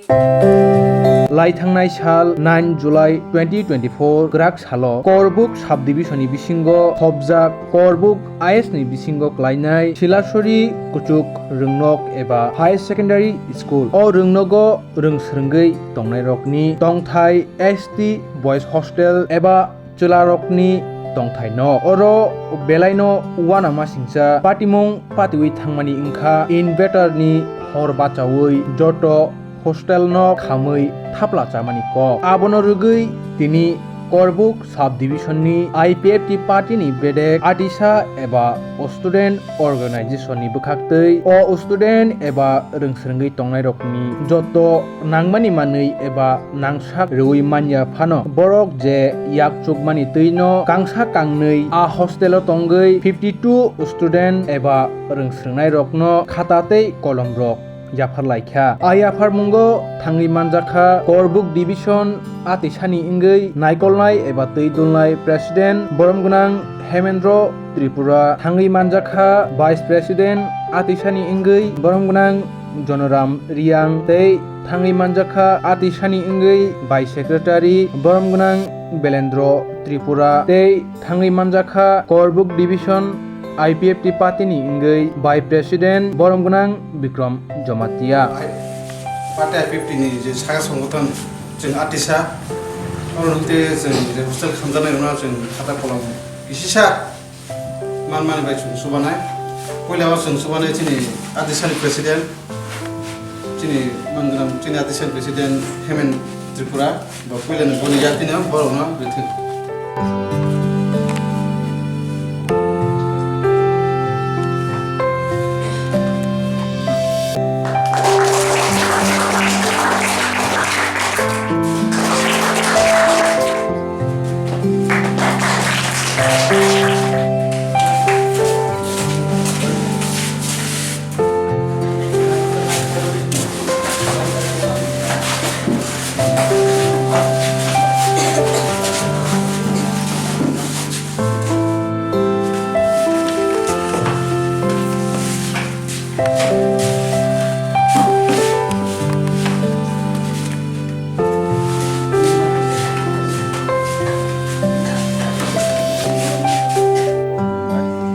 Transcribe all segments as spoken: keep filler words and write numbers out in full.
Lai thangnai sal nine July twenty twenty-four kwrak salo Korbuk subdivision ni bisingo hopjak Korbuk I S ni bisingo klainai Silasori Kuchuk Rwngnok eba High Secondary School o rwngnogo rwng swrwngwi tongnairokni tongthai S T Boys Hostel eba chwlarokni tongthai nok. Oro belaino uanamasingcha patimung patiwi thangmani wngkha. Inverter ni hor bachawi joto hostel no khamwi thapla chamani kok. Abono rwgwi tini Korbuk subdivision ni I P F T party ni bedek Atisa eba student organization ni bwkhaktwi o student eba rwngswrwngwi tongnairokni joto nangmani manwi eba nangsak rwui manya phano borok je yakchukmani twino kangsa kangnwi a hostel o tongwi fifty two student eba rwngswrwngnairokno khata tei kolomrok yaphar laikha. A yapharmungo thangwi manjakha Korbuk Division Atisani wngwi naikolnai eba twi dulnai President borom gwnang Hemendra Tripura, thangwi manjakha Vice President Atisani wngwi borom gwnang Jonoram Riang tei thangwi manjakha Atisani wngwi Vice Secretary borom gwnang Belendra Tripura tei thangwi manjakha Korbuk Division I P F T party ni wngwi Vice President borom gwnang Bikrom Jamatia. Party I P F T ni je saka songothon chwng Atisa, oro nukte chwng je hostel khamjaknai rokno chwng khata kolom kisisa man mani bai chwng chubanai. Puila o chwng chubanai chini Atisani President, chini man gwnang chini Atisani President Hemen Tripura. Bo puilani boni yakni no borokno rithwk.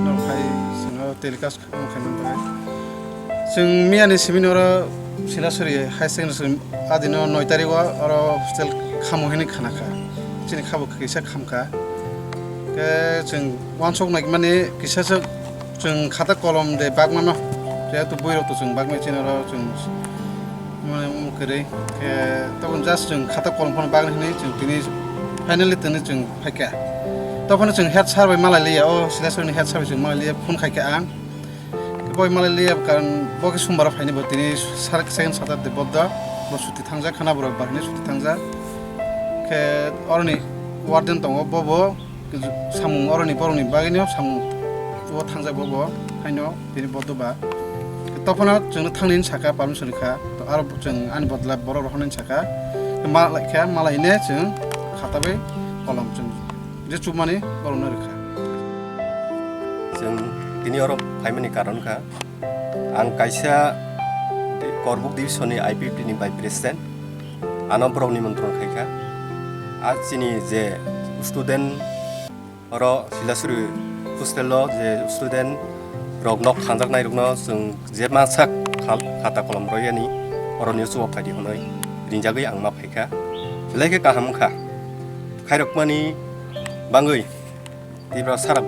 Norok hai chwngno telecast Omo khaimani bagwi. Chwng miyani simi oro Silasuri High Secondary School adino noi tarikh o oro hostel khamo hinwi khana kha. Chini khabo kisa kham kha. Khe chwng uansuk naikmani kisa swk chwng khata kolom de bak mano. Jehetu bwrwi rok to chwng bak mano chini oro chwng mane omo kwrwi. Khe toboni just chwng khata kolom phano bak hinwi chwng tini finally tini chwng phaikha. Tophano chwng head sir bai malai liya, o Silasuri ni head sir bai chwng malai liya, phone khaikha ang. Khe bo malai liya karon bo khe sombar o phaini bo tini sar-, second Saturday bodda bo suti thangjak khana borok bahini suti thangjak. Khe oroni warden tongo bo bo samung oroni borokni bagwino samung o thangjak bo bo haino tini boddo ba. Khe tophano chwngno thangni saka permission kha to aro chwng ani bodla borok rohornani saka. Khe malai khe malai ne chwng khata bai kolom chwng je chubmani borokno rwkha. Chwng tini oro phaimani karon kha, ang kaisa Korbuk division ni I P F T ni vice president, ano borok nimantron khaikha. A chini je student oro Silasuri hostel o je student rok nok khanjaknai rokno chwng je masa khal-, khata kolom royani oroni chuba phaidi hwnwi ringjagwi ang ma phaikha. Belai khe kaham wngkha. Khairokmani bangwi Tiprasa rok,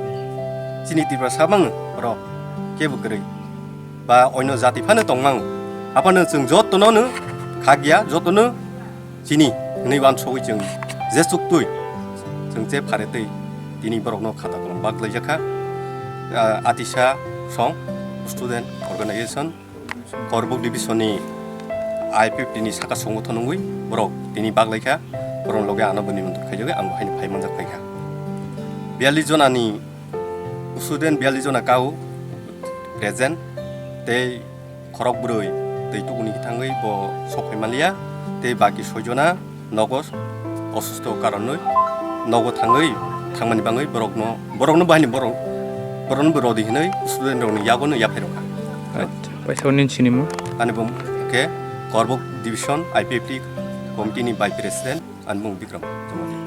chini Tiprasa bang oro kebo kwrwi ba oino jati phano tongmang. Aphano chwng jotono no khakya, jotono chini hwnwi uansugwi chwng je chuktwi chwng je pharetwi tini borokno khata kolom baglaijak kha. Ah, Atisa song student organization. Korbuk division ni I P F T ni saka songothon wngwi borok tini baglaikha, borok loge ano bini mantun khaijagwi ang bo haino phai manjak phaikha. Biyallis jona ni student biyallis jona kau present tei khorok bwrwi tei tubuni thangwi bo sok phai manliya tei baki soi jona nogo osusto karonwi nogo thangwi thangmani bangwi borokno, borokno bahini borok, borokno bo rodi hinwi student rokni yagono yaphai rwkha. Acha, paisa o nini sinimo? Ani bo khe Korbuk Division I P F T committee ni vice president ani mung Bikram Jamatia.